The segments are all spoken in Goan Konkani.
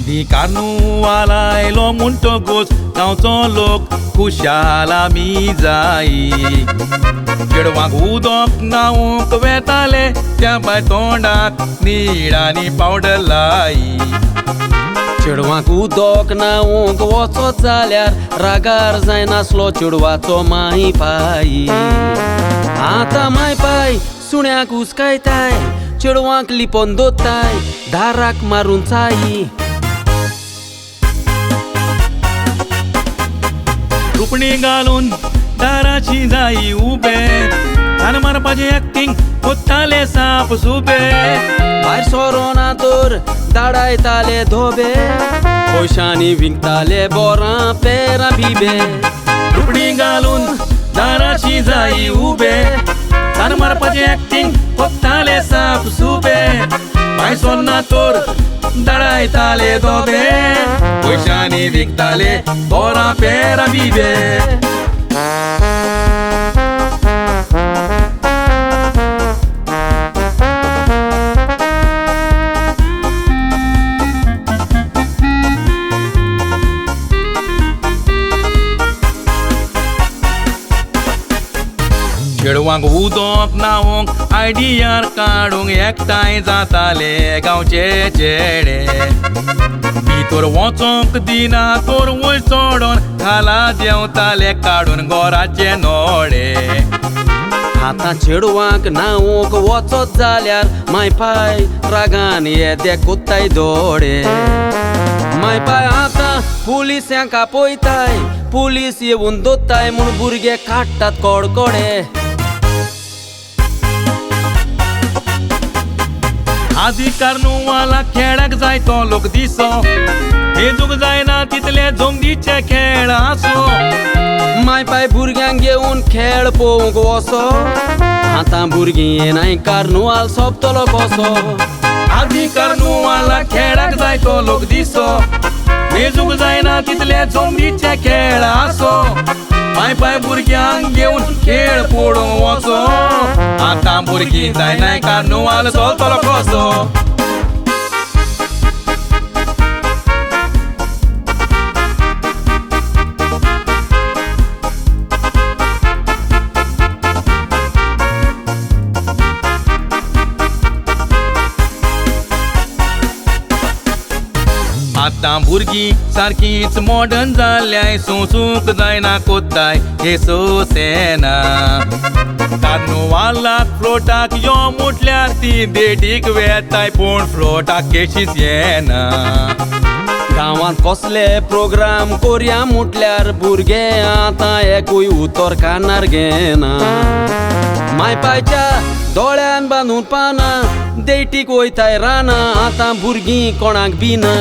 आदी कार्नुवाल आयलो म्हणटकूच गांवचो लोक खुशाल आमी जाई। चेडवांक उदक न्हावंक वेताले त्या बाय तोंडाक नीळ आनी पावडर लाई। चेडवांक उदक न्हावंक वचत जाल्यार रागार जायनासलो चेडवाचो माय पाय। आतां माय पाय सुण्याक हुस्कायताय, चेडवांक लिपोवन दवरताय, दाराक मारून चाई। रुपणी घालून दाराची जाई उबे, तान मारपाचें एक्टिंग कोत्ताले साप सुबे। भायर सोरोना तर दाडायताले धोबे, पयशांनी विकताले बोरां पेरां बिबे। रुपणी घालून दाराची जाई उबे, तान मारपाचें एक्टिंग कोत्ताले साप सुबे। भायर सोरना तर दाडायताले धोबे, पयशांनी विकताले बोरां पेरां बिबे। चेडवांक उदक न्हावंक आयडियार काडूंक एकठांय जाताले गांवचे चेडे। भितर वचोंक दिना तर वयर चडोन खाला देंवताले काडून घराचे नोडे। आतां चेडवांक न्हावंक वचत जाल्यार माय पाय रागान येदे कोत्ताय दोडे। माय पाय आतां पुलिसांक आपयताय, पुलीस येवन दोत्ताय म्हूण भुरगे काडटात कडकडे। आदी कार्नुवाला खेळाक जाय तो लोक दिसो, मेजूंक जायना तितले जोमदीचे खेळ आसो। माय पाय भुरग्यांक घेवन खेळ पळोवंक वचो, आतां भुरगीं येनाय कार्नुवाल सोंपतलो कसो। आदी कार्नुवाला खेळाक जाय तो लोक दिसो, मेजूंक जायना तितले जोमदीचे खेळ आसो। माय पाय भुरग्यांक घेवन खेळ पळोवंक वचो, आतां भुरगीं जायनाय कार्नुवाल चलतलो कसो। आतां भुरगीं सारकींच मॉडर्न जाल्याय, सोंसूंक जायना कोत्ताय हे सोंसेना। कार्नुवालाक फ्लोटाक यो म्हटल्यार ती देडीक वेताय, पूण फ्लोटाक केशीच येना। गांवांत कसले प्रोग्राम कोरया म्हटल्यार भुरगे आतां एकूय उतर कानार घेना। माय पायच्या दोळ्यान बांदून पानां देटीक वयताय रानां, आतां भुरगीं कोणाक बिना।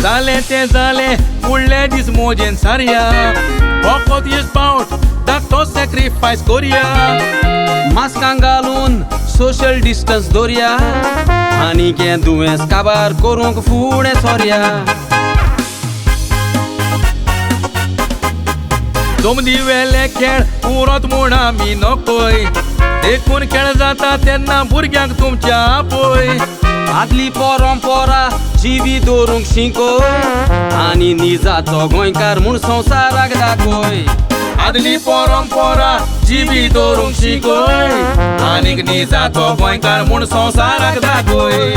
जालें तें जालें फुडले दीस मोजेन सारया, फकत एक पावट धाकटो सॅक्रिफायस कोरया। मास्कां घालून सोशल डिस्टन्स दवरया, आनी हें दुयेंस काबार करूंक फुडें सोरया। जोमदी वेले खेळ उरत म्हूण आमी नकोय, देखून खेळ जाता तेन्ना भुरग्यांक तुमच्या आपय। आदली परंपरा जिवी दवरूंक शिकोय, आनी निजाचो गोंयकार म्हूण संवसाराक दाखय। आदली परंपरा जिवी दवरूंक शिकोय, आनीक निजाचो गोंयकार म्हूण संवसाराक दाखय।